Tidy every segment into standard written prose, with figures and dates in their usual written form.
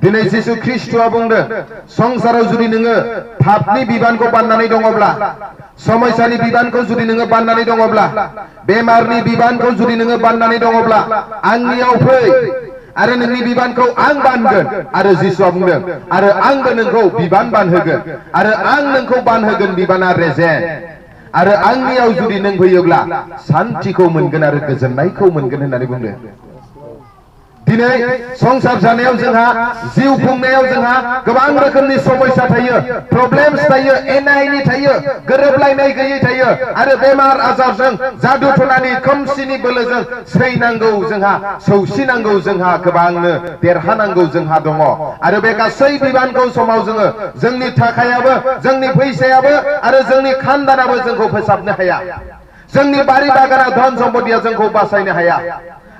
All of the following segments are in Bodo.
दिनै जिसु ख्रीष्टआ बुंदों संसाराव जुदि नोङो पापनि बिबानखौ बाननानै दङब्ला समयसानि बिबानखौ जुदि नोङो बाननानै दङब्ला बेमारनि बिबानखौ जुदि नोङो बाननानै दङब्ला आंनियाव फै आरो नोंनि बिबानखौ आं बानगोन आरो जिसुआ बुंदों आरो आंबो नोंखौ बिबान बानहोगोन आरो आं नोंखौ बानहोगोन बिबाना रेजें आरो आंनियाव जुदि नों फैयोब्ला शान्तिखौ मोनगोन आरो गोजोननायखौ मोनगोन होननानै बुंदों। दिनै संसार जानायाव जोंहा जिउ खुंनायाव जोंहा गोबां रोखोमनि समस्या थायो, प्रब्लेम्स थायो, एना एनि थायो, गोरोबलायनाय गैयै थायो आरो बेमार आजारजों जादु टोनानि खोमसिनि बोलोजों सैनांगौ जोंहा, सौसिनांगौ जोंहा, गोबांनो देरहानांगौ जोंहा दङ आरो बे गासै बिबानखौ समाव जोङो जोंनि थाखायाबो, जोंनि फैसायाबो आरो जोंनि खानदानाबो जोंखौ फोसाबनो हाया, जोंनि बारि बागाना धन सम्पतिया जोंखौ बासायनो हाया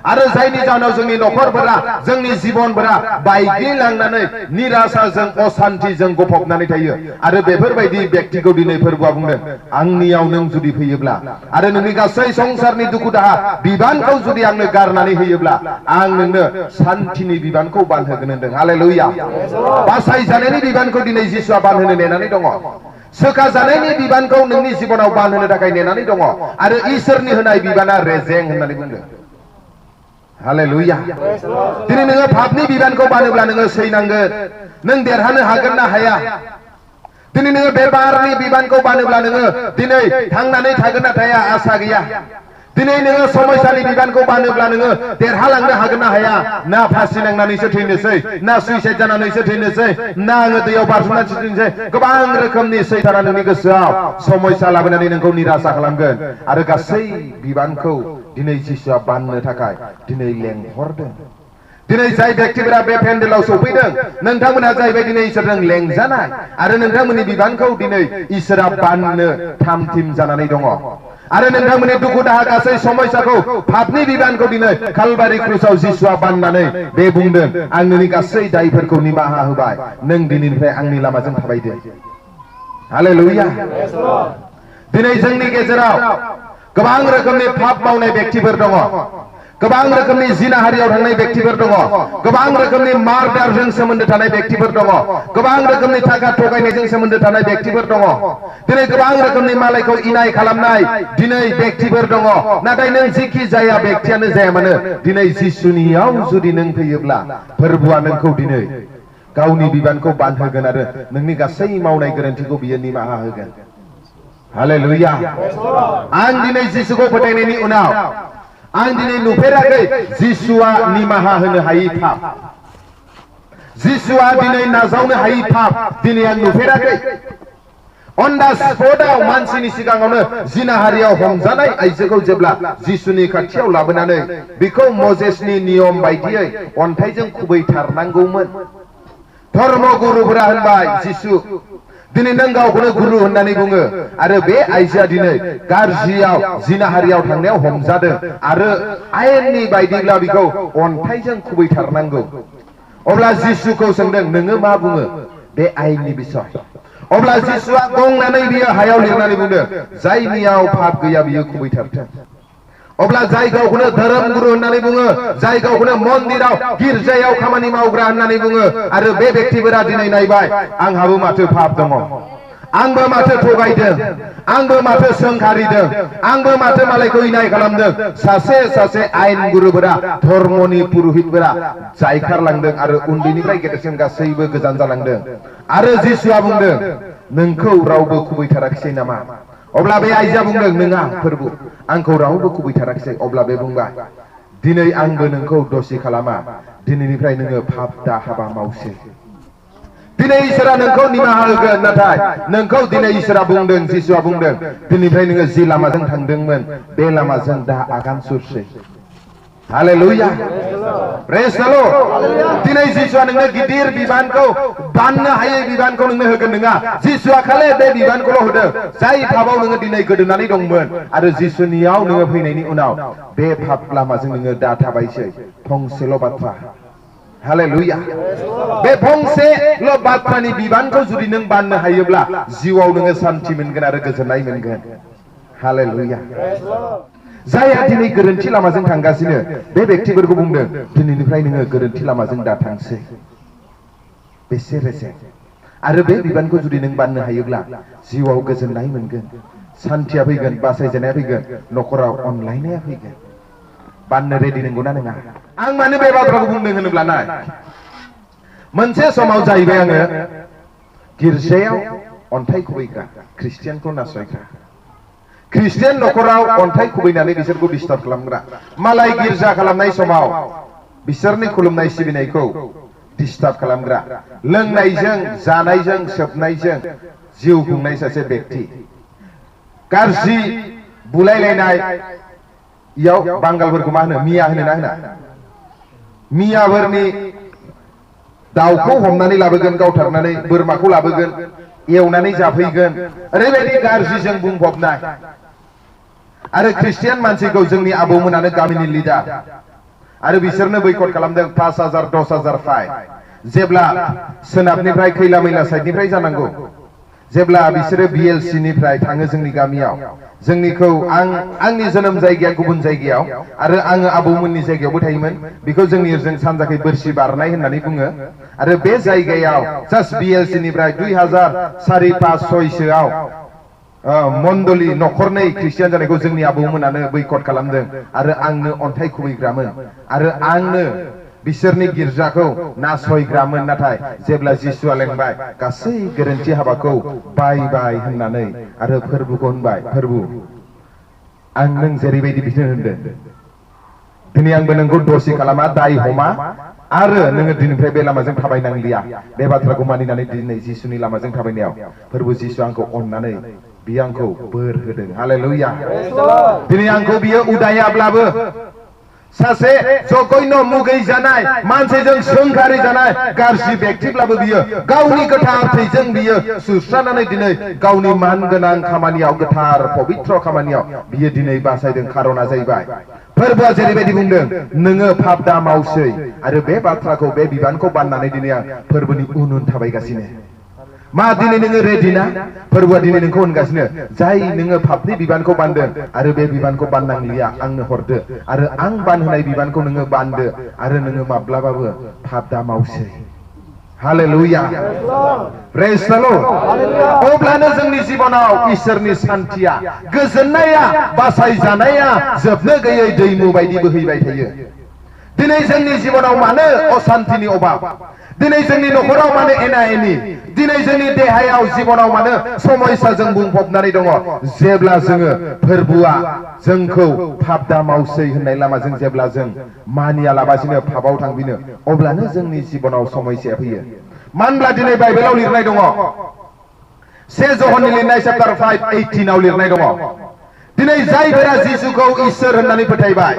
आरो जायनि जाहोनाव जोंनि नखरफोरा, जोंनि जिबनफोरा बायग्लिलांनानै निराशाजों अशान्तिजों गफबनानै थायो आरो बेफोरबायदि व्यक्तिखौ दिनै फोरबोआ बुंदों आंनियाव नों जुदि फैयोब्ला आरो नोंनि गासै संसारनि दुखु दाहा बिबानखौ जुदि आंनो गारनानै होयोब्ला आं नोंनो शान्तिनि बिबानखौ बानहोगोन होनदों। हालेलुया। बासायजानायनि बिबानखौ दिनै जिसुआ बानहोनो नेनानै दङ, सोखा जानायनि बिबानखौ नोंनि जिबनाव बानहोनो थाखाय नेनानै दङ आरो इसोरनि होनाय बिबाना रेजें होननानै बुंदों। हालेलुया। दिनै नोङो पापनि बिबानखौ बानोब्ला नोङो सैनांगोन, नों देरहानो हागोन ना हाया। दिनै नोङो बेमारनि बिबानखौ बानोब्ला नोङो दिनै थांनानै थागोन ना थाया आसा गैया। दिनै नोङो समयसानि बिबानखौ बानोब्ला नोङो देरहालांनो हागोन ना हाया। ना फासि नांनानैसो थैनोसै, ना सुइसाइड जानानैसो थैनोसै, ना आङो दैयाव बारसोमनानैसो थैनोसै। गोबां रोखोमनि सैताना नोंनि गोसोआव समयसा लाबोनानै नोंखौ निराशा खालामगोन आरो गासै बिबानखौ दिनै जिसुआ बाननो थाखाय दिनै लेंहरदों। दिनै जाय व्यक्तिफोरा बे पेन्डेलाव सफैदों नोंथांमोना जाहैबाय दिनै इसोरजों लेंजानाय आरो नोंथांमोननि बिबानखौ दिनै इसोरा बाननो थाम थिम जानानै दङ आरो नोंथांमोननि दुखु दाहा गासै समयसाखौ पापनि बिबानखौ दिनै कालभारि क्रुसाव जिसुआ बाननानै बे बुंदों आं नोंनि गासै दायफोरखौ निमाहा होबाय, नों दिनैनिफ्राय आंनि लामाजों थाबायदो। हालेलुया। दिनै जोंनि गेजेराव गोबां रोखोमनि पाप मावनाय व्यक्तिफोर दङ, गोबां रोखोमनि जिनाहारियाव थांनाय व्यक्तिफोर दङ, गोबां रोखोमनि मार्डारजों सोमोन्दो थानाय व्यक्तिफोर दङ, गोबां रोखोमनि थाखा थगायनायजों सोमोन्दो थानाय व्यक्तिफोर दङ, दिनै गोबां रोखोमनि मालायखौ इनाय खालामनाय दिनै व्यक्तिफोर दङ। नाथाय नों जेखि जाया व्यक्तियानो जाया मानो दिनै जिसुनियाव जुदि नों फैयोब्ला फोरबोआ नोंखौ दिनै गावनि बिबानखौ बानहोगोन आरो नोंनि गासै मावनाय गोरोन्थिखौ बियो निमाहा होगोन। हालेलुया। आं दिनै जिसुखौ फोथायनायनि उनाव आं दिनै नुफेराखै जिसुआ निमाहा होनो हायि पाप, जिसुआ दिनै नाजावनो हायि पाप दिनै आं नुफेराखै। अन दा स्पटआव मानसिनि सिगाङावनो जिनाहारियाव हमजानाय आइजोखौ जेब्ला जिसुनि खाथियाव लाबोनानै बेखौ मजेसनि नियम बायदियै अन्थाइजों खुबैथारनांगौमोन। धर्म गुरुफोरा होनबाय जिसु दिनै नों गावखौनो गुरु होननानै बुङो आरो बे आइजोआ दिनै गाज्रियाव जिनाहारियाव थांनायाव हमजादों आरो आयेननि बायदिब्ला बेखौ अन्थाइजों खुबैथारनांगौ। अब्ला जिसुखौ सोंदों नोङो मा बुङो बे आयेननि बिसय? अब्ला जिसुआ गंनानै बियो हायाव लिरनानै बुंदों जायनियाव पाप गैया बियो खुबैथारथों। अब्ला जाय गावखौनो धोरोम गुरु होननानै बुङो, जाय गावखौनो मन्दिराव गिर्जायाव खामानि मावग्रा होननानै बुङो आरो बे व्यक्तिफोरा दिनै नायबाय आंहाबो माथो पाप दङ, आंबो माथो थगायदों, आंबो माथो सोंखारिदों, आंबो माथो मालायखौ इनाय खालामदों। सासे सासे आयेन गुरुफोरा, धर्मनि पुरहितफोरा जायखारलांदों आरो उन्दैनिफ्राय गेदेरसिम गासैबो गोजान जालांदों आरो जिसुआ बुंदों नोंखौ रावबो खुबैथाराखिसै नामा? अब्ला बे आइजोआ बुंदों नङा प्रभु, आंखौ रावबो खुबैथाराखिसै। अब्ला बे बुंबाय दिनै आंबो नोंखौ दसि खालामा, दिनैनिफ्राय नोङो पाप दा हाबा मावसै। दिनै इसोरा नोंखौ निमाहा होगोन, नाथाय नोंखौ दिनै इसोरा बुंदों, जिसुआ बुंदों दिनैनिफ्राय नोङो जि लामाजों थांदोंमोन बे लामाजों दा आगान सुरसै। हालेलुया। प्रेज द लर्ड। दिनै जिसुआ नोंनो गिदिर बिबानखौ, बाननो हायै बिबानखौ नोंनो होगोन नङा, जिसुआ खालि बे बिबानखौल' होदों जाय पापाव नोङो दिनै गोदोनानै दंमोन आरो जिसुनियाव नोङो फैनायनि उनाव बे पाप लामाजों नोङो दा थाबायसै। फंसेल' बाथ्रा, हालेलुया। बे फंसेल' बाथ्रानि बिबानखौ जुदि नों बाननो हायोब्ला जिउआव नोङो शान्ति मोनगोन आरो गोजोननाय मोनगोन। हालेलुया। जायहा दिनै गोरोन्थि लामाजों थांगासिनो बे व्यक्तिफोरखौ बुंदों दिनैनिफ्राय नोङो गोरोन्थि लामाजों दा थांसै। बेसे रेजें आरो बे बिबानखौ जुदि नों बाननो हायोब्ला जिउआव गोजोननाय मोनगोन सान्थिया फैगोन बासायजानाया फैगोन न'खराव अनलायनाया फैगोन बाननो रेडि नंगौना नङा आं मानो बे बाथ्राखौ बुंदों होनोब्ला नाय मोनसे समाव जाहैबाय आङो गिर्जायाव अन्थाइ खुबैग्रा ख्रिस्टियानखौ नासयग्रा ख्रिस्टियान न'खराव अन्थाइ खुबैनानै बिसोरखौ डिस्टार्ब खालामग्रा मालाय गिर्जा खालामनाय समाव बिसोरनि खुलुमनाय सिबिनायखौ डिस्टार्ब खालामग्रा लोंनायजों जानायजों सोबनायजों जिउ खुंनाय सासे व्यक्ति गाज्रि बुलायलायनाय याव बांगालफोरखौ मा होनो मिया होनो ना होना मियाफोरनि दाउखौ हमनानै लाबोगोन गावथारनानै बोरमाखौ लाबोगोन एवनानै जाफैगोन ओरैबायदि गाज्रिजों बुंफबनाय आरो ख्रिस्टियान मानसिखौ जोंनि आबौमोनानो गामिनि लिडार आरो बिसोरनो बैकट खालामदों 5,000 10,000 फाइन जेब्ला सोनाबनिफ्राय खैला मैला साइडनिफ्राय जानांगौ जेब्ला बिसोरो BLC निफ्राय थाङो जोंनि गामियाव जोंनिखौ आंनि जोनोम जायगाया गुबुन जायगायाव आरो आङो आबौमोननि जायगायावबो थायोमोन बेखौ जोंनि ओरजों सानजाखै बोरसि बारनाय होननानै बुङो आरो बे जायगायाव जास्ट BLC निफ्राय 2004 5 6 सोआव मण्डली न'खरनै ख्रिस्टियान जानायखौ जोंनि आबौमोनानो बैकट खालामदों आरो आंनो अन्थाइ खुबैग्रामोन आरो आंनो बिसोरनि गिर्जाखौ नासयग्रामोन नाथाय जेब्ला जिसुआ लेंबाय गासै गोरोन्थि हाबाखौ बाय बाय होननानै आरो फोरबोखौ होनबाय फोरबो आं नों जेरैबायदि बिथोन होनदों दिनै आंबो नोंखौ दसि खालामा दाय हमा आरो नोङो दिनैनिफ्राय बे लामाजों थाबायनांलिया बे बाथ्राखौ मानिनानै दिनै जिसुनि लामाजों थाबायनायाव फोरबो जिसु आंखौ अननानै बियो आंखौ बोर होदों हालेलुया दिनै आंखौ बियो उदायाब्लाबो सासे जगैन मुगै जानाय मानसिजों सोंखारि जानाय गाज्रि व्यक्तिब्लाबो बियो गावनि गोथार थैजों बियो सुस्रानानै दिनै गावनि मान गोनां खामानियाव गोथार पबित्र खामानियाव बियो दिनै बासायदों खारना जाहैबाय फोरबोआ जेरैबायदि बुंदों नोङो पाप दा मावसै आरो बे बाथ्राखौ बे बिबानखौ बाननानै दिनै आं फोरबोनि उन उन थाबायगासिनो मा दिनै नोङो रेडि ना फोरबोआ दिनै नोंखौ होनगासिनो जाय नोङो पापनि बिबानखौ बानदों आरो बे बिबानखौ बाननांलिया आंनो हरदो आरो आं बानहोनाय बिबानखौ नोङो बानदो आरो नोङो माब्लाबाबो पाप दा मावसै हालेलुया प्रेज द लर्ड अब्लानो जोंनि जिबनाव इसोरनि सान्थिया गोजोननाया बासायजानाया जोबनो गैयै दैमु बायदि बोहैबाय थायो दिनै जोंनि जिबनाव मानो अशान्तिनि अभाब दिनै जोंनि न'खराव मानो एना एनि दिनै जोंनि देहायाव जिबनाव मानो समस्याजों बुंफबनानै दङ जेब्ला जोङो फोरबोआ जोंखौ पाप दा मावसै होननाय लामाजों जेब्ला जों मानियालाबासिनो पापाव थांफिनो अब्लानो जोंनि जिबनाव समस्या फैयो मानोब्ला दिनै बाइबेलाव लिरनाय दङ 1 ज'हननि लिरनाय चैप्टार 5:18 आव लिरनाय दङ दिनै जायफोरा जिसुखौ इसोर होननानै फोथायबाय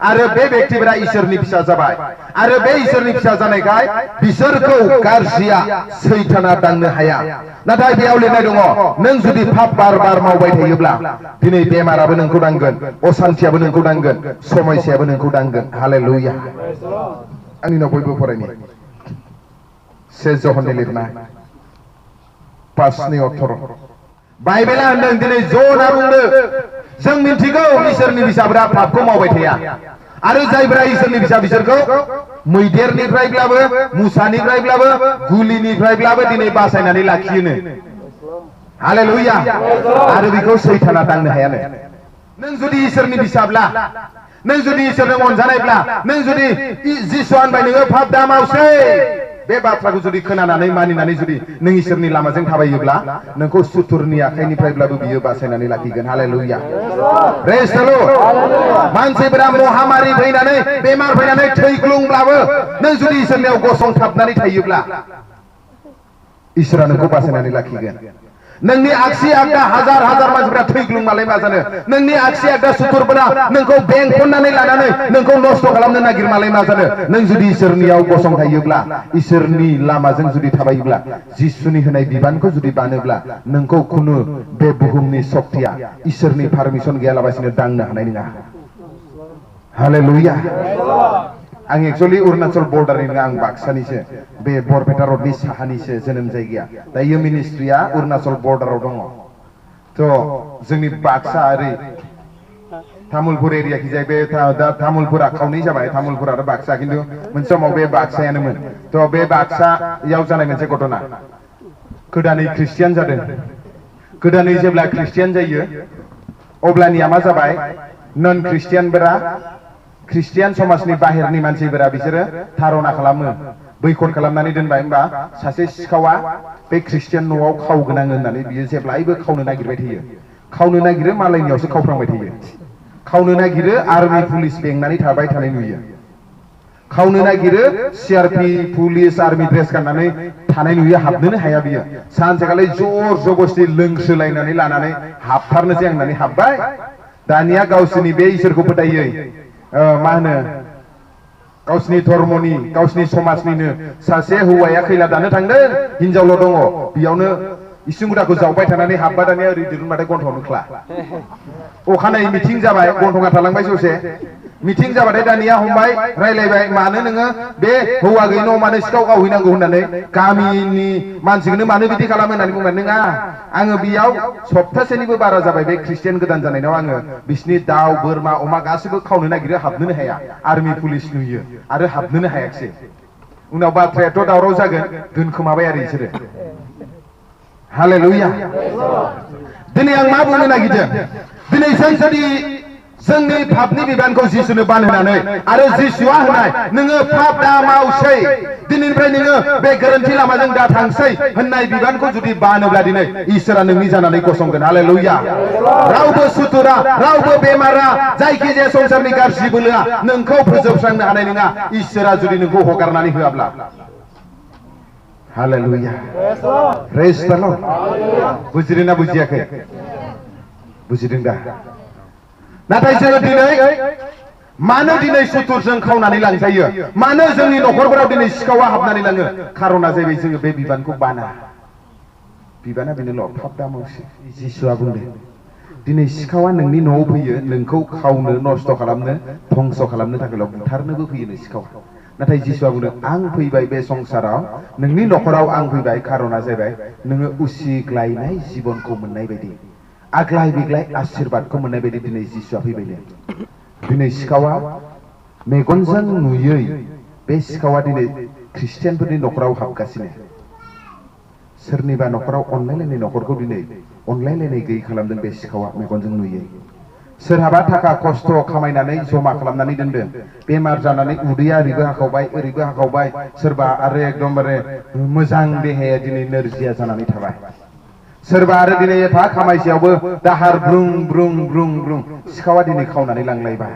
आरो बे व्यक्तिफोरा इसोरनि फिसा जाबाय आरो बे इसोरनि फिसा जानायखाय बिसोरखौ गाज्रिया सैताना दांनो हाया नाथाय बेयाव लिरनाय दङ नों जुदि पाप बार बार मावबाय थायोब्ला दिनै बेमाराबो नोंखौ दांगोन अशान्तियाबो नोंखौ दांगोन समस्याबो नोंखौ दांगोन हालेलुया आंनिनाव बयबो फरायनि 1 ज'हननि लिरनाय 5:18 बाइबेला होनदों दिनै ज'ना बुंदों जों मिथिगौ इसोरनि फिसाफोरा पापखौ मावबाय थाया आरो जायफोरा इसोरनि फिसा बिसोरखौ मैदेरनिफ्रायब्लाबो मुसानिफ्रायब्लाबो गुलिनिफ्रायब्लाबो दिनै बासायनानै लाखियोनो हालेलुया आरो बेखौ सैताना दांनो हायानो नों जुदि इसोरनि फिसाब्ला नों जुदि इसोरजों अनजानायब्ला नों जुदि जिसु होनबाय नोङो पाप दा मावसै बे बाथ्राखौ जुदि खोनानानै मानिनानै जुदि नों इसोरनि लामाजों थाबायोब्ला नोंखौ सुथुरनि आखाइनिफ्रायब्लाबो बियो बासायनानै लाखिगोन हालेलुया प्रेज द लर्ड मानसिफोरा महामारी फैनानै बेमार फैनानै थैग्लुंब्लाबो नों जुदि इसोरनियाव गसंथाबनानै थायोब्ला इसोरा नोंखौ बासायनानै लाखिगोन नोंनि आगसि आगदा हाजार हाजार मानसिफोरा थैग्लुंबालाय मा जानो नोंनि आगसि आगदा सुथुरफोरा नोंखौ बेंखननानै लानानै नोंखौ नस्थ' खालामनो नागिरमालाय मा जानो नों जुदि इसोरनियाव गसंथायोब्ला इसोरनि लामाजों जुदि थाबायोब्ला जिसुनि होनाय बिबानखौ जुदि बानोब्ला नोंखौ खुनु बे बुहुमनि शक्तिया इसोरनि पारमिसन गैयालाबासिनो दांनो हानाय नङा हालेलुया आं एक्चुअली अरुणाचल बर्डारनि नङा आं बाक्सानिसो बे बरपेटा रडनि साहानिसो जोनोम जायगाया दायो मिनिस्ट्रिया अरुणाचल बर्डाराव दङ थ' जोंनि बाक्सा ओरै तामुलपुर एरिया खिजाय बे तामुलपुरा खावनै जाबाय तामुलपुर आरो बाक्सा खिन्थु मोनसे समाव बे बाक्सायानोमोन थ' बे बाक्सायाव जानाय मोनसे घटना गोदानै ख्रिस्टियान जादों गोदानै जेब्ला ख्रिस्टियान जायो अब्लानिया मा जाबाय नन ख्रिस्टियानफोरा ख्रिस्टियान समाजनि बाहेरनि मानसिफोरा बिसोरो धारना खालामो बैकट खालामनानै दोनबाय होनबा सासे सिखावा बे ख्रिस्टियान न'आव खावगोनाङो होननानै बियो जेब्लायबो खावनो नागिरबाय थायो खावनो नागिरो मालायनियावसो खावफ्रांबाय थायो खावनो नागिरो आर्मि पुलिस बेंनानै थाबाय थानाय नुयो खावनो नागिरो सिआरपि पुलिस आर्मि ड्रेस गाननानै थानाय नुयो हाबनोनो हाया बियो सानसेखालि जर जबस्ति लोंसोलायनानै लानानै हाबथारनोसै होननानै हाबबाय दानिया गावसोरनि बे इसोरखौ फोथायै मा होनो गावसोरनि धर्मनि गावसोरनि समाजनिनो सासे हौवाया खैला दानो थांदों हिनजावल' दङ बेयावनो इसिं गुदाखौ जावबाय थानानै हाबबा दानिया ओरै दिरुनबाथाय गन्थंआवनो ख्ला अखानायै मिटिं जाबाय गन्थंआ थालांबाय ससे मिटिं जाबाथाय दानिया हमबाय रायलायबाय मानो नोङो बे हौवा गैयै न'आव मानो सिखाव गावहैनांगौ होननानै गामिनि मानसिखौनो मानो बिदि खालामो होननानै बुंबाय नङा आङो बेयाव सप्तासेनिबो बारा जाबाय बे ख्रिस्टियान गोदान जानायनाव आङो बिसिनि दाउ बोरमा अमा गासिबो खावनो नागिरो हाबनोनो हाया आर्मि पुलिस नुयो आरो हाबनोनो हायाखिसै उनाव बाथ्रायाथ' दावराव जागोन दोनखोमाबाय आरो बिसोरो हालेलुया दिनै आं मा बुंनो नागिरदों दिनै जों जुदि जोंनि पापनि बिबानखौ जिसुनो बानहोनानै आरो जिसुआ होनाय नोङो पाप दा मावसै दिनैनिफ्राय नोङो बे गोरोन्थि लामाजों दा थांसै होननाय बिबानखौ जुदि बानोब्ला दिनै इसोरा नोंनि जानानै गसंगोन हालेलुया रावबो सुथुरा रावबो बेमारा जायखिजाया संसारनि गाज्रि बोलोआ नोंखौ फोजोबस्रांनो हानाय नङा इसोरा जुदि नोंखौ हगारनानै होआब्ला हालेलुया प्रेज द लर्ड बुजिदों ना बुजियाखै बुजिदों दा नाथाय जोङो दिनै मानो दिनै सुथुरजों खावनानै लांजायो मानो जोंनि न'खरफोराव दिनै सिखावा हाबनानै लाङो खारना जाहैबाय जोङो बे बिबानखौ बाना बिबाना बेनोल' थाब दा मावसै जिसुआ बुंदों दिनै सिखावा नोंनि न'आव फैयो नोंखौ खावनो नस्थ' खालामनो धंस खालामनो थाखायल' बुथारनोबो फैयो सिखावा नाथाय जिसुआ बुंदों आं फैबाय बे संसाराव नोंनि न'खराव आं फैबाय खारना जाहैबाय नोङो उसिग्लायनाय जिबनखौ मोननाय बायदि आग्लाय बिग्लाय आशीर्बादखौ मोननाय बायदि दिनै जिसुआ फैबाय दिनै सिखावा मेगनजों नुयै बे सिखावा दिनै ख्रिस्टियानफोरनि न'खराव हाबगासिनो सोरनिबा न'खराव अनलायलायनाय न'खरखौ दिनै अनलायलायनाय गैयै खालामदों बे सिखावा मेगनजों नुयै सोरहाबा थाखा खस्थ' खामायनानै जमा खालामनानै दोनदों बेमार जानानै उदैया ओरैबो हाखावबाय ओरैबो हाखावबाय सोरबा आरो एकदमबारे मोजां देहाया दिनै नोरजिया जानानै थाबाय सोरबा आरो दिनै एफा खामायसेयावबो दाहार ब्रुं ब्रुं ब्रुं ब्रुं सिखावा दिनै खावनानै लांलायबाय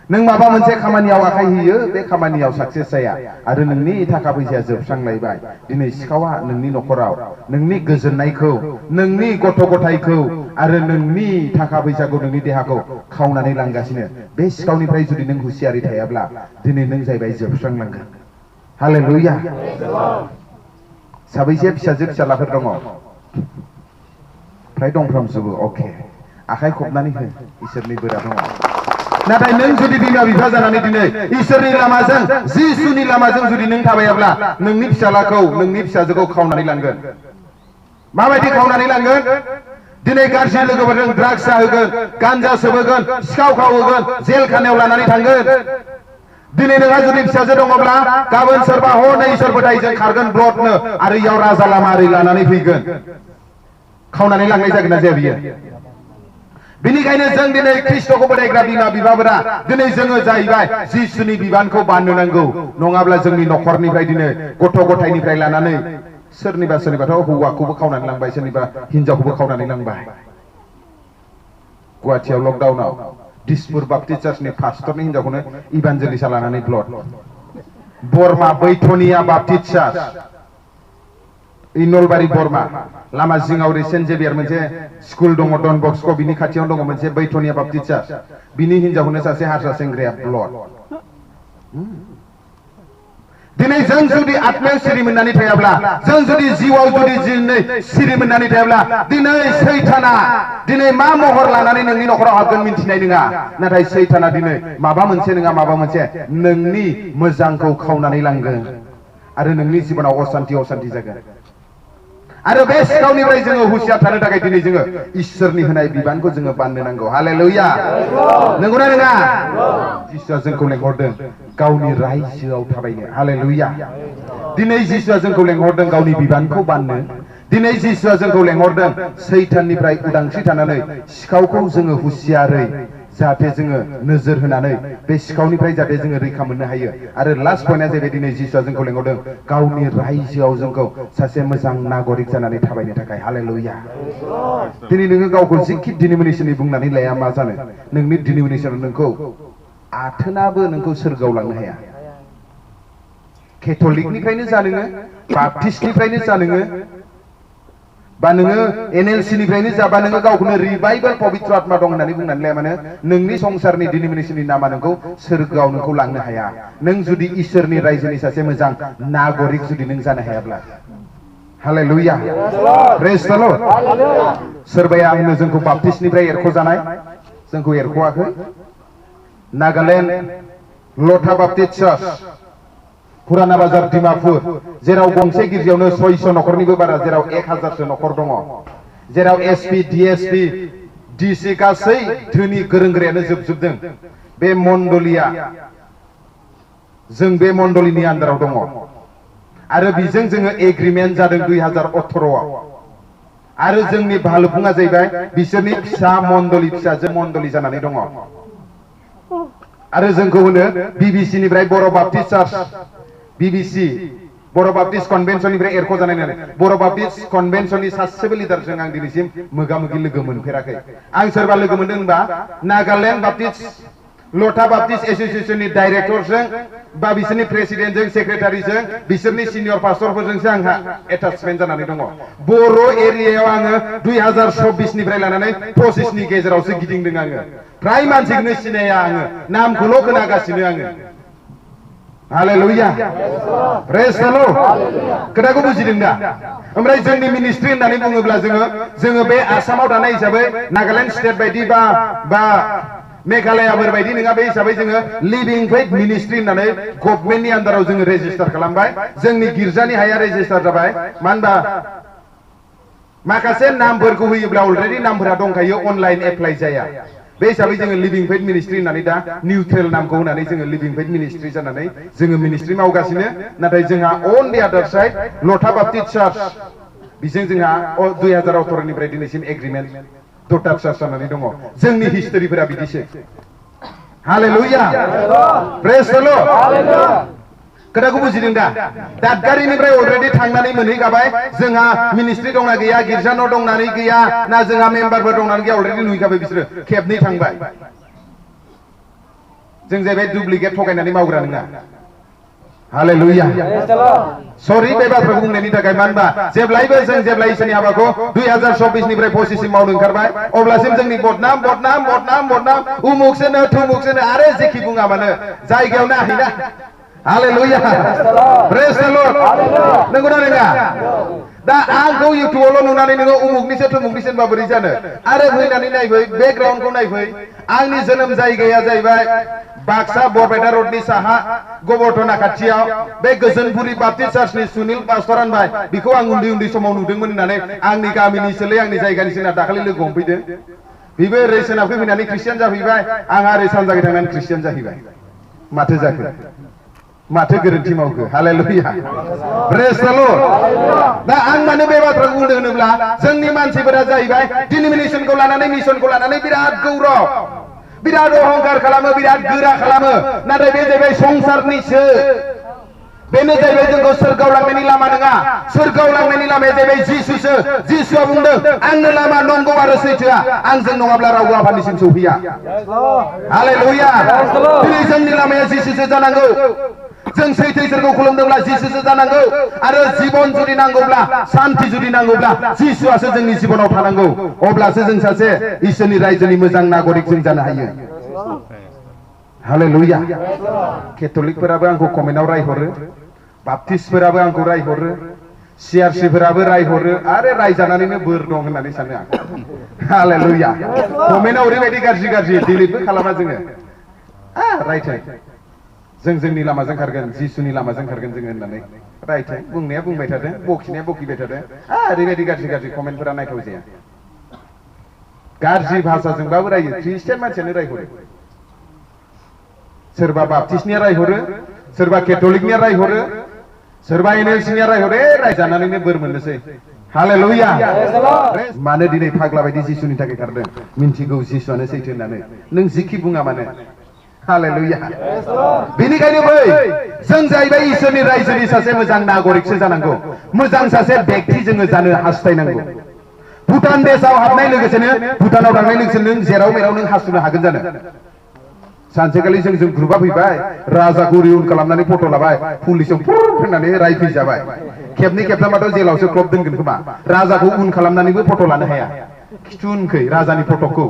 नों माबा मोनसे खामानियाव आखाइ होयो बे खामानियाव साक्सेस जाया आरो नोंनि थाखा फैसाया जोबस्रांलायबाय दिनै सिखावा नोंनि न'खराव नोंनि गोजोननायखौ नोंनि गथ' गथायखौ आरो नोंनि थाखा फैसाखौ नोंनि देहाखौ खावनानै लांगासिनो बे सिखावनिफ्राय जुदि नों हुसियारि थायाब्ला दिनै नों जाहैबाय जोबस्रांलांगोन हालेलुया साबैसे फिसाजो फिसालाफोर दङ फ्राय दंफ्रामजोबो अके आखाइ खबनानै हो इसोरनि बोरा दङ नाथाय नों जुदि बिमा बिफा जानानै दिनै इसोरनि लामाजों जिसुनि लामाजों जुदि नों थाबायाब्ला नोंनि फिसालाखौ नोंनि फिसाजोखौ खावनानै लांगोन माबायदि खावनानै लांगोन दिनै गाज्रि लोगोफोरजों ड्राग्स जाहोगोन गान्जा सोबहोगोन सिखाव खावहोगोन जेल खानायाव लानानै थांगोन दिनै नोंहा जुदि फिसाजो दङब्ला गाबोन सोरबा हनै इसोर फोथायजों खारगोन ब्लडनो आरो इयाव राजा लामा ओरै लानानै फैगोन खावनानै लांनाय जागोन ना जाया बियो बेनिखायनो जों दिनै ख्रिस्ट'खौ फोथायग्रा बिमा बिफाफोरा दिनै जोङो जाहैबाय जिसुनि बिबानखौ बाननो नांगौ नङाब्ला जोंनि न'खरनिफ्राय दिनै गथ' गथायनिफ्राय लानानै सोरनिबा सोरनिबाथ' हौवाखौबो खावनानै लांबाय सोरनिबा हिनजावखौबो खावनानै लांबाय गुवाहाटियाव लकडाउनाव दिसपुर बाप्टिस्ट चार्चनि पास्टरनि हिनजावखौनो इभान्जेलिस्टआ लानानै ब्लड बरमा बैथनिया बाप्टिस्ट चार्च नलबारि बरमा लामा जिङाव सेन्ट जेभियार मोनसे स्कुल दङ डन बस्क' बिनि खाथियाव दङ मोनसे बैथनिया बाप्टिस्ट चार्च बिनि हिनजावखौनो सासे हारसा सेंग्राया ब्लड दिनै जों जुदि आत्मायाव सिरि मोननानै थायाब्ला जों जुदि जिउआव जुदि दिनै सिरि मोननानै थायाब्ला दिनै सैताना दिनै मा महर लानानै नोंनि न'खराव हाबगोन मिन्थिनाय नङा नाथाय सैताना दिनै माबा मोनसे नङा माबा मोनसे नोंनि मोजांखौ खावनानै लांगोन आरो नोंनि जिबनाव अशान्ति जागोन आरो बे सिखावनिफ्राय जोङो हुसियार थानो थाखाय दिनै जोङो इसोरनि होनाय बिबानखौ जोङो बाननो नांगौ हालेलुया नंगौना नङा जिसुआ जोंखौ लेंहरदों गावनि रायजोआव थाबायनो हालेलुया दिनै जिसुआ जोंखौ लेंहरदों गावनि बिबानखौ बाननो दिनै जिसुआ जोंखौ लेंहरदों सैताननिफ्राय उदांस्रि थानानै सिखावखौ जोङो हुसियारै जाहाथे जोङो नोजोर होनानै बे सिखावनिफ्राय जाहाथे जोङो रैखा मोननो हायो आरो लास्ट पइन्टआ जाहैबाय दिनै जिसुआ जोंखौ लेंहरदों गावनि रायजोआव जोंखौ सासे मोजां नागरिक जानानै थाबायनो थाखाय हालेलुया दिनै नोङो गावखौ जिखि डिनोमिनेसननि बुंनानै लाया मा जानो नोंनि डिनोमिनेसना नोंखौ आथोनाबो नोंखौ सोरगोआव लांनो हाया केथलिकनिफ्रायनो जा नोङो बाप्टिस्टनिफ्रायनो जा नोङो बा नोङो एनएलसि निफ्रायनो जाबा नोङो गावखौनो रिभाइभेल पवित्र आत्मा दं होननानै बुंनानै लाया मानो नोंनि संसारनि डिनोमिनेसननि नामा नोंखौ सोरगोआव नोंखौ लांनो हाया नों जुदि इसोरनि रायजोनि सासे मोजां नागरिक जुदि नों जानो हायाब्ला हालेलुया प्रेज द लर्ड सोरबाया होनो जोंखौ बाप्टिस्टनिफ्राय एरख'जानाय जोंखौ एरख'वाखै नागालेण्ड लथा बाप्टिस्ट चार्च पुराना बाजार डिमापुर जेराव गंसे गिर्जायावनो 600 नखरनिबो बारा जेराव 1000सो नखर दङ जेराव एसपि डिएसपि डिसि गासै धोनि गोरों गोरायानो जोबजोबदों बे मण्डलिया जों बे मण्डलिनि आन्दाराव दङ आरो बिजों जोङो एग्रिमेन्ट जादों 2018 आव आरो जोंनि भालुफुङा जाहैबाय बिसोरनि फिसा मण्डलि फिसाजो मण्डलि जानानै दङ आरो जोंखौ होनो बिबिसि निफ्राय बर' बाप्टिस्ट चार्च बिबिसि बर' बाप्टिस्ट कन्भेन्सननिफ्राय एरख'जानाय नालाय बर' बाप्टिस्ट कन्भेन्सननि सासेबो लिडारजों आं दिनैसिम मोगा मोगि लोगो मोनफेराखै आं सोरबा लोगो मोनदों होनबा नागालेण्ड बाप्टिस्ट लथा बाप्टिस्ट एसोसिएशननि डाइरेक्टरजों बा बिसोरनि प्रेसिडेन्टजों सेक्रेटारिजों बिसोरनि सिनियर पास्टरफोरजोंसो आंहा एटाचमेन्ट जानानै दङ बर' एरियायाव आङो 2026 निफ्राय लानानै 25 नि गेजेरावसो गिदिंदों आङो फ्राय मानसिखौनो सिनाया आङो नामखौल' खोनागासिनो आङो हालेलुया प्रेज द लर्ड खोथाखौ बुजिदों दा ओमफ्राय जोंनि मिनिस्ट्रि होननानै बुङोब्ला जोङो बे आसामाव थानाय हिसाबै नागालेण्ड स्टेट बायदि बा मेघालयाफोर बायदि नङा बे हिसाबै जोङो लिभिं फेथ मिनिस्ट्रि होननानै गभर्नमेन्टनि आन्दाराव जोङो रेजिस्टार खालामबाय जोंनि गिर्जानि हाया रेजिस्टार जाबाय मानो होनबा माखासे नामफोरखौ होयोब्ला अलरेडि नामफोरा दंखायो अनलाइन एप्लाइ जाया बे हिसाबै जोङो लिभिं फेथ मिनिस्ट्रि होननानै दा निउट्रेल नामखौ होनानै जोङो लिभिं फेथ मिनिस्ट्रि जानानै जोङो मिनिस्ट्रि मावगासिनो नाथाय जोंहा अन दि आदार साइड लथा बाप्टिस्ट चार्च बिजों जोंहा 2018 निफ्राय दिनैसिम एग्रिमेन्ट ट'टाल चार्च जानानै दङ जोंनि हिस्टरिफोरा बिदिसो हालेलुया प्रेज द लर्ड खोथाखौ बुजिदों दा दादगारिनिफ्राय अलरेडि थांनानै मोनहैखाबाय जोंहा मिनिस्ट्रि दंना गैया गिर्जा न' दंनानै गैया ना जोंहा मेम्बारफोर दंनानै गैया अलरेडि नुहैखाबाय बिसोरो खेबनै थांबाय जों जाहैबाय डुप्लिकेट थगायनानै मावग्रा नङा हालेलुया सरि बे बाथ्राखौ बुंनायनि थाखाय मानो होनबा जेब्लायबो जों जेब्ला इसोरनि हाबाखौ 2024 निफ्राय 25 सिम मावनो ओंखारबाय अब्लासिम जोंनि बदनाम उमुकसोनो थुमुकसोनो आरो जेखि बुङा मानो जायगायावनो आहिना हालेलुया प्रेज द लर्ड नंगौना नङा दा आंखौ इउटुबावल' नुनानै नोङो उमुकनिसो थुमुकनिसो होनबा बोरै जानो आरो फैनानै नायफै बेकग्राउन्डखौ नायफै आंनि जोनोम जायगाया जाहैबाय बाक्सा बरपेटा रोडनि साहा गोबरधना खाथियाव बे गोजोनपुरी बाप्टिस्ट चार्चनि सुनिल पास्टर होनबाय बिखौ आं उन्दै समाव नुदोंमोन होननानै आंनि गामिनिसोलै आंनि जायगानिसो होनना दाखालि लोगो हमफैदों बिबो ओरै सोनाबखै फैनानै ख्रिस्टियान जाफैबाय आंहा ओरै सानजाखै थांनानै ख्रिस्टियान जाहैबाय माथो जाखो माथो गोरोन्थि मावखो हालेलुया प्रेज द लर्ड दा आं मानो बे बाथ्राखौ बुंदों होनोब्ला जोंनि मानसिफोरा जाहैबाय डिनोमिनेसनखौ लानानै मिशनखौ लानानै बिराद गौरव बिराद अहंकार खालामो बिराद गोरा खालामो नाथाय बे जाहैबाय संसारनिसो बेनो जाहैबाय जोंखौ सोरगोआव लांनायनि लामा नङा सोरगोआव लांनायनि लामाया जाहैबाय जिसुसो जिसुआ बुंदों आंनो लामा नंगौ आरो सैथोआ आंजों नङाब्ला रावबो आफानिसिम सौफैया हालेलुया दिनै जोंनि लामाया जिसुसो जानांगौ जों सैथो इसोरखौ खुलुमदोंब्ला जिसुसो जानांगौ आरो जीवन जुदि नांगौब्ला शान्ति जुदि नांगौब्ला जिसुआसो जोंनि जिबनाव थानांगौ अब्लासो जों सासे इसोरनि रायजोनि मोजां नागरिक जों जानो हायो हालेलुया केथलिकफोराबो आंखौ कमेन्टआव रायहरो बाप्टिस्टफोराबो आंखौ रायहरो सिआरसिफोराबो रायहरो आरो रायजानानैनो बोर दं होननानै सानो आं हालेलुया कमेन्टआव ओरैबायदि गाज्रि डिलिटबो खालामा जोङो रायथाय जों जोंनि लामाजों खारगोन जिसुनि लामाजों खारगोन जोङो होननानै राइथो बुंनाया बुंबाय थादों बखिनाया बखिबाय थादों ओरैबायदि गाज्रि गाज्रि कमेन्टफोरा नायथाव जाया गाज्रि भाषाजोंबाबो रायो ख्रिस्टियान मानसियानो रायहरो सोरबा बाप्टिस्टनिया रायहरो सोरबा केथलिकनिया रायहरो सोरबा एनएलसिनिया रायहरो रायजानानैनो बोर मोननोसै हालेलुया मानो दिनै फाग्ला बायदि जिसुनि थाखाय खारदों मिन्थिगौ जिसुआनो सैथो होननानै नों जिखि बुङा मानो हालेलुया बेनिखायनो बै जों जाहैबाय इसोरनि रायजोनि सासे मोजां नागरिकसो जानांगौ मोजां सासे व्यक्ति जोङो जानो हास्थायनांगौ भुटान देशआव हाबनाय लोगोसेनो भुटानाव थांनाय लोगोसेनो नों जेराव मेराव नों हासुनो हागोन जानो सानसेखालि जों ग्रुपआ फैबाय राजाखौ रिउन खालामनानै फट' लाबाय पुलिसजों होननानै रायफैजाबाय खेबनै खेबथामाथ' जेलावसो क्लब दोनगोन खोमा राजाखौ उन खालामनानैबो फट' लानो हाया खिथुनखै राजानि फट'खौ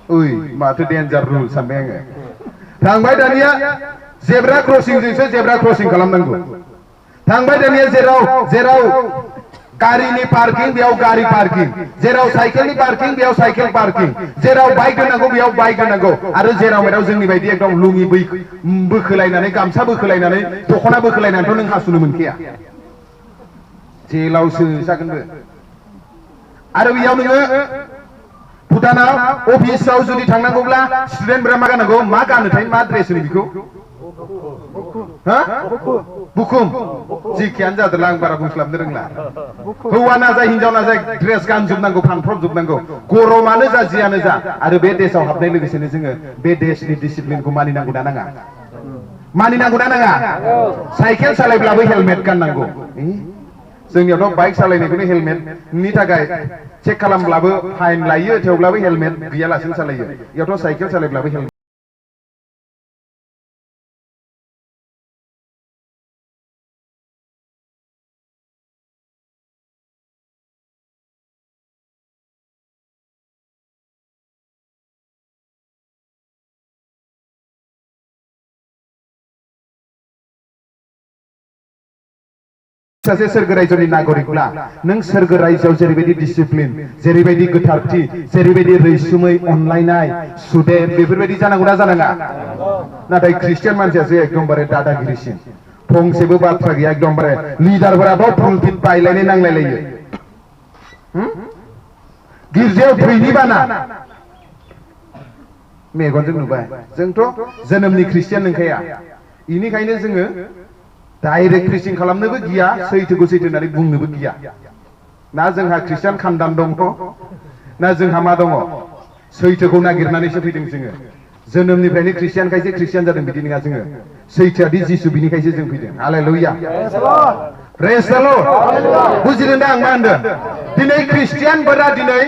ओइ माथो डेन्जार रुल सानबाय आङो थांबाय दानिया जेब्रा क्रसिंजोंसो जेब्रा क्रसिं खालामनांगौ थांबाय दानिया जेराव गारिनि पार्किं बेयाव गारि पार्किं जेराव साइकेलनि पार्किं बेयाव साइकेल पार्किं जेराव बाइक दोननांगौ बेयाव बाइक दोननांगौ आरो जेराव मेराव जोंनि बायदि एकदम लुङि बोखोलायनानै गामसा बोखोलायनानै दख'ना बोखोलायनानैथ' नों हासुनो मोनखाया जेलावसो जागोनबो आरो बेयाव नोङो भुटानाव अफिसाव जुदि थांनांगौब्ला स्टुडेन्टफोरा मा गाननांगौ मा गानोथाय मा ड्रेस होनो बेखौ बुकुम जिखियानो जादोंला आं बारा बुंस्लाबनो रोंला हौवा ना जा हिनजाव ना जा ड्रेस गानजोबनांगौ फानफ्रबजोबनांगौ गरमानो जा जियानो जा आरो बे देशआव हाबनाय लोगोसेनो जोङो बे देशनि डिसिप्लिनखौ मानिनांगौ ना नाङा साइकेल सालायब्लाबो हेलमेट गाननांगौ जोंनियावथ' बाइक सालायनायखौनो हेलमेटनि थाखाय चेक खालामब्लाबो फाइन लायो थेवब्लाबो हेलमेट गैयालासिनो सालायो बेयावथ' साइकेल सालायब्लाबो हेलमेट सासे सोरगो रायजोनि नागरिकब्ला नों सोरगो रायजोआव जेरैबायदि डिसिप्लिन जेरैबायदि गोथारथि जेरैबायदि रैसुमै अनलायनाय सुदेम बेफोरबायदि जानांगौ ना जानाङा नाथाय ख्रिस्टियान मानसियासो एकदमबारे दादागिरिसिन फंसेबो बाथ्रा गैया एकदमबारे लिडारफोराथ' फुलपिट बायलायनाय नांलायलायो गिर्जायाव थैनि बाना मेगनजों नुबाय जोंथ' जोनोमनि ख्रिस्टियान नंखाया बेनिखायनो जोङो डाइरेक्ट प्रिचिं खालामनोबो गिया सैथोखौ सैथो होननानै बुंनोबो गिया ना जोंहा ख्रिस्टियान खानदान दङ ना जोंहा मा दङ सैथोखौ नागिरनानैसो फैदों जोङो जोनोमनिफ्रायनो ख्रिस्टियानखायसो ख्रिस्टियान जादों बिदि नङा जोङो सैथोआदि जिसु बिनिखायसो जों फैदों हालेलुया प्रेज द लर्ड बुजिदों दा आं मा होनदों दिनै ख्रिस्टियानफोरा दिनै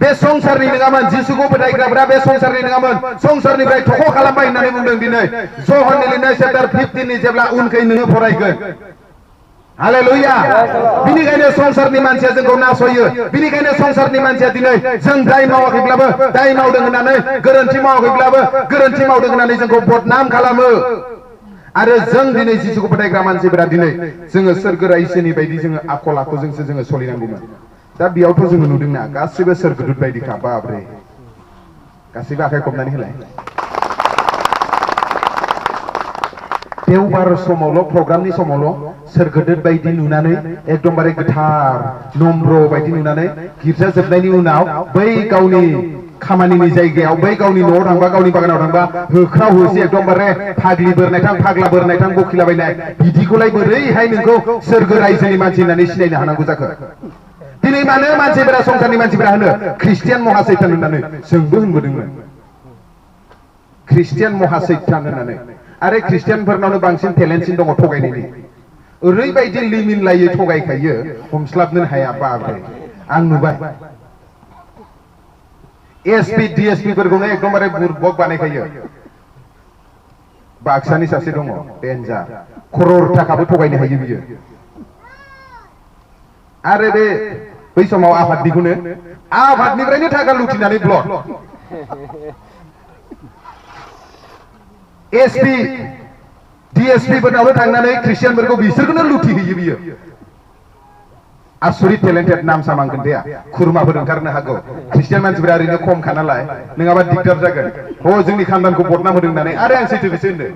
बे संसारनि नङामोन जिसुखौ फोथायग्राफोरा बे संसारनि नङामोन संसारनिफ्राय थख' खालामबाय होननानै बुंदों दिनै ज'हननि लिरनाय चैप्टार 15 नि जेब्ला उनखै नोङो फरायगोन हालेलुया बिनिखायनो संसारनि मानसिया जोंखौ नासयो बिनिखायनो संसारनि मानसिया दिनै जों दाय मावाखैब्लाबो दाय मावदों होननानै गोरोन्थि मावाखैब्लाबो गोरोन्थि मावदों होननानै जोंखौ बदनाम खालामो आरो जों दिनै जिसुखौ फोथायग्रा मानसिफोरा दिनै जोङो सोरगो रायजोनि बायदि जोङो आखल आखुजोंसो जोङो सोलिनांगौमोन दा बेयावथ' जोङो नुदोंना गासिबो सोरगोदुत बायदिखा बाब्रे गासिबो आखाइ खबनानै होलाय देवबार समावल' प्रग्रामनि समावल' सोरगोदुत बायदि नुनानै एकदमबारे गोथार नम्र बायदि नुनानै गिर्जा जोबनायनि उनाव बै गावनि खामानिनि जायगायाव बै गावनि न'आव थांबा गावनि बागानाव थांबा होख्राव होसि एकदमबारे फाग्लि बोरनायथां फाग्ला बोरनायथां बखिलाबायनाय बिदिखौलाय बोरैहाय नोंखौ सोरगो रायजोनि मानसि होननानै सिनायनो हानांगौ जाखो दिनै मानो मानसिफोरा संसारनि मानसिफोरा होनो ख्रिस्टियान महासैतान होननानै जोंबो होनबोदोंमोन ख्रिस्टियान महासैतान होननानै आरो ख्रिस्टियानफोरनावनो बांसिन टेलेन्टसिन दङ थगायनायनि ओरैबायदि लिमिनलायै थगायखायो हमस्लाबनो हाया बाब्रे आं नुबाय एसपि डिएसपि फोरखौनो एकदमबारे बुरबक बानायखायो बाक्सानि सासे दङ डेन्जार करोड़ थाखाबो थगायनो हायो बियो आरो बे बै समाव आफादनिखौनो आफादनिफ्रायनो थाखा लुथिनानै ब्लक एसपि डिएसपि फोरनावनो थांनानै ख्रिस्टियानफोरखौ बिसोरखौनो लुथिहैयो बियो आसुरित टेलेन्टेड नाम सामान खोन्थाया खुरमाफोर ओंखारनो हागौ ख्रिस्टियान मानसिफोरा ओरैनो खमखा नालाय नङाबा दिगदार जागोन जोंनि खानदानखौ बदनाम होदों होननानै आरो आं सैथोखौसो होनदों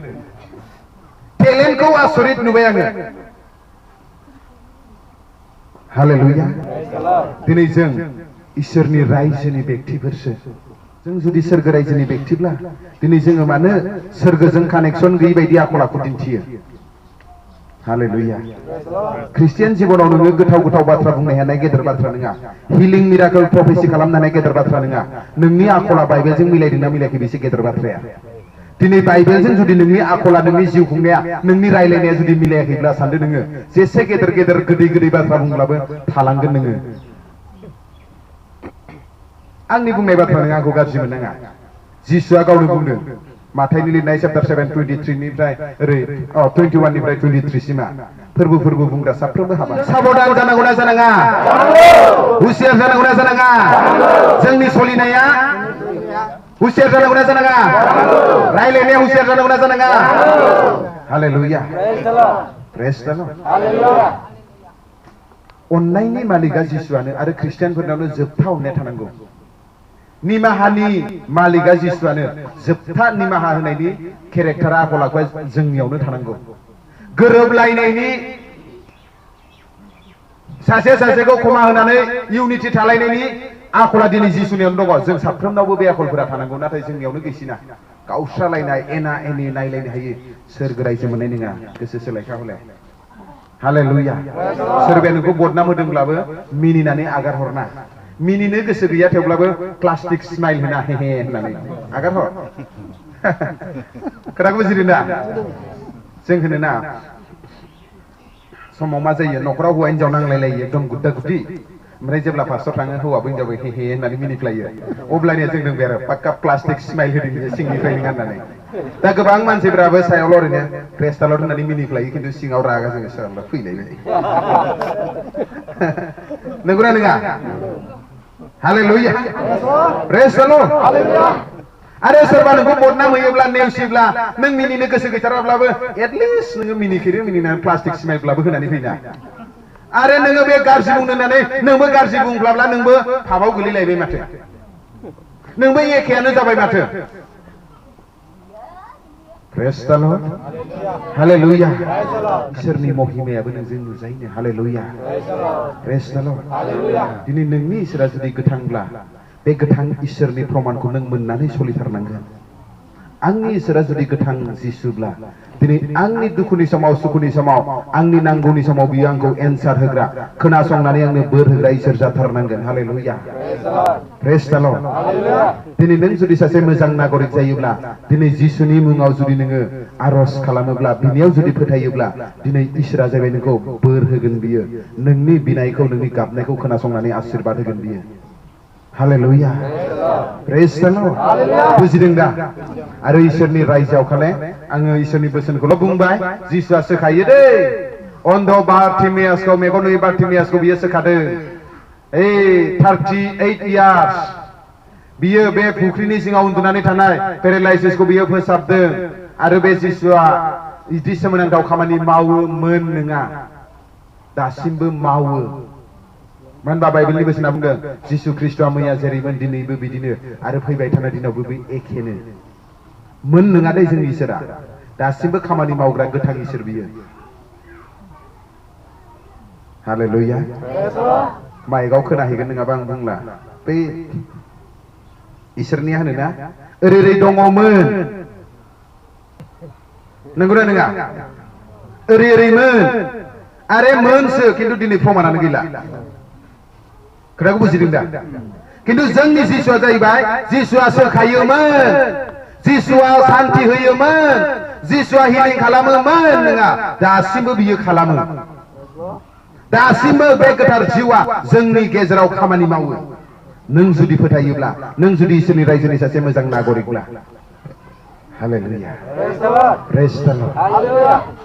टेलेन्टखौ आसरित नुबाय आङो हालेलुया दिनै जों इसोरनि रायजोनि बेक्तिफोरसो जों जुदि सोरगो रायजोनि बेक्तिब्ला दिनै जोङो मानो सोरगोजों कानेक्सन गैयै बायदि आखल आखु दिन्थियो हालेलुया ख्रिस्टियान जिबनाव नोङो गोथाव गोथाव बाथ्रा बुंनो हानाय गेदेर बाथ्रा नङा हिलिं मिराकल प्रफेसि खालामनो हानाय गेदेर बाथ्रा नङा नोंनि आखला बाइबेलजों मिलायदोंना मिलायाखै बेसो गेदेर बाथ्राया दिनै बाइबेलजों जुदि नोंनि आखला नोंनि जिउ खुंनाया नोंनि रायलायनाया जुदि मिलायाखैब्ला सानदो नोङो जेसे गेदेर गेदेर गोदै गोदै बाथ्रा बुंब्लाबो थालांगोन नोङो आंनि बुंनाय बाथ्रा नङा आंखौ गाज्रि मोननाङा जिसुआ गावनो बुंदों माथाइनि लिरनाय चैप्टार 7 23 निफ्राय ओरै 21 निफ्राय 23 सिमा फोरबो बुंग्रा साफ्रोमबो हाबा साबधान जानांगौ ना जानाङा हुसियार जानांगौ ना जानाङा जोंनि सलिनाया हुसियार जानांगौ ना जानाङा रायलायनाया हुसियार जानांगौ ना जानाङा हालेलुया प्रेज द लर्ड हालेलुया अननायनि मालिकआ जिसुआनो आरो ख्रिस्टियानफोरनावनो जोबथा अननाया थानांगौ निमाहानि मालिकआ जिसुआनो जोबथा निमाहा होनायनि केरेक्टारा आखल आखुआ जोंनियावनो थानांगौ गोरोबलायनायनि सासे सासेखौ क्षमा होनानै इउनिटि थालायनायनि आखला दिनै जिसुनियावनो दङ जों साफ्रोमनावबो बे आखलफोरा थानांगौ नाथाय जोंनियावनो गैसिना गावस्रालायनाय एना एनि नायलायनो हायो सोरगो रायजो मोननाय नङा गोसो सोलायखा हले हालेलुया सोरबाया नोंखौ बदनाम होदोंब्लाबो मिनिनानै आगार हरना मिनिनो गोसो गैया थेवब्लाबो प्लास्टिक स्माइल होना हे हे होननानै आगार हर खोथाखौ बुजिदों दा जों होनो ना समाव मा जायो न'खराव हौवा हिनजाव नांलायलायो एकदम गुद्दा गुद्दि ओमफ्राय जेब्ला फार्स्टआव थाङो हौवाबो हिनजावबो हे हे होननानै मिनिफ्लायो अब्लानिया जों दोंबाय आरो पाक्का प्लास्टिक स्माइल होदों सिंनिफ्राय नों गाननानै दा गोबां मानसिफ्राबो सायावल' ओरैनो प्रेस्टालर होननानै मिनिफ्लायो खिन्थु सिङाव रागा जोङो सोरबा फैलायबाय नंगौना नङा हालेलुया प्रेज द लर्ड आरो सोरबा नोंखौ बदनाम होयोब्ला नेवसियोब्ला नों मिनिनो गोसो गैथाराब्लाबो एटलिस्ट नोङो मिनिखेरो मिनिनानै प्लास्टिक स्माइलब्लाबो होनानै फैना आरो नोङो बे गाज्रि बुंनो होननानै नोंबो गाज्रि बुंब्लाब्ला नोंबो फाबाव गोलैलायबाय माथो नोंबो एखेयानो जाबाय माथो प्रेज द लर्ड हालेलुया इसोरनि महिमायाबो नोंजों नुजायनो हालेलुया प्रेज द लर्ड दिनै नोंनि इसोरा जुदि गोथांब्ला बे गोथां इसोरनि प्रमाणखौ नों मोननानै सलिथारनांगोन आंनि इसोरा जुदि गोथां जिसुब्ला दिनै आंनि दुखुनि समाव सुखुनि समाव आंनि नांगौनि समाव बियो आंखौ एन्सार होग्रा खोनासंनानै आंनो बोर होग्रा इसोर जाथारनांगोन हालेलुया प्रेज द लर्ड दिनै नों जुदि सासे मोजां नागरिक जायोब्ला दिनै जिसुनि मुङाव जुदि नोङो आरज खालामोब्ला बिनियाव जुदि फोथायोब्ला दिनै इसोरा जाबाय नोंखौ बोर होगोन बियो नोंनि बिनायखौ नोंनि गाबनायखौ खोनासंनानै आशीर्बाद होगोन बियो हालेलुया प्रेज द लर्ड बुजिदों दा आरो इसोरनि रायजोआव खाले आङो इसोरनि बोसोनखौल' बुंबाय जिसुआ सोखायो दै अन्ध बार्टिमेयासखौ मेगन नुयै बार्टिमेयासखौ बियो सोखादों 38 इयार्स बियो बे फुख्रिनि सिङाव उन्दुनानै थानाय पेरालाइसिसखौ बियो फोसाबदों आरो बे जिसुआ इदि सोमोनांथाव खामानि मावोमोन नङा दासिमबो मावो मानो होनबा बाइबेलनि बोसोना बुंदों जिसु ख्रिस्ट'आ मैया जेरैमोन दिनैबो बिदिनो आरो फैबाय थानाय दिनावबो बे एखेनो मोन नङा दे जोंनि इसोरा दासिमबो खामानि मावग्रा गोथां इसोर बियो हालेलुया माइकआव खोनाहैगोन नङाबा आं बुंला बै इसोरनिया होनोना ओरै ओरै दङमोन नंगौना नङा ओरै ओरैमोन आरे मोनसो खिन्थु दिनै प्रमाणानो गैला खोथाखौ बुजिदों दा खिन्थु जोंनि जिसुआ जाहैबाय जिसुआ सोखायोमोन जिसुआ शान्ति होयोमोन जिसुआ हिलिं खालामोमोन नङा दासिमबो बियो खालामो दासिमबो बे गोथार जिउआ जोंनि गेजेराव खामानि मावो नों जुदि फोथायोब्ला नों जुदि इसोरनि रायजोनि सासे मोजां नागरिकब्ला हालेलुया प्रेज द लर्ड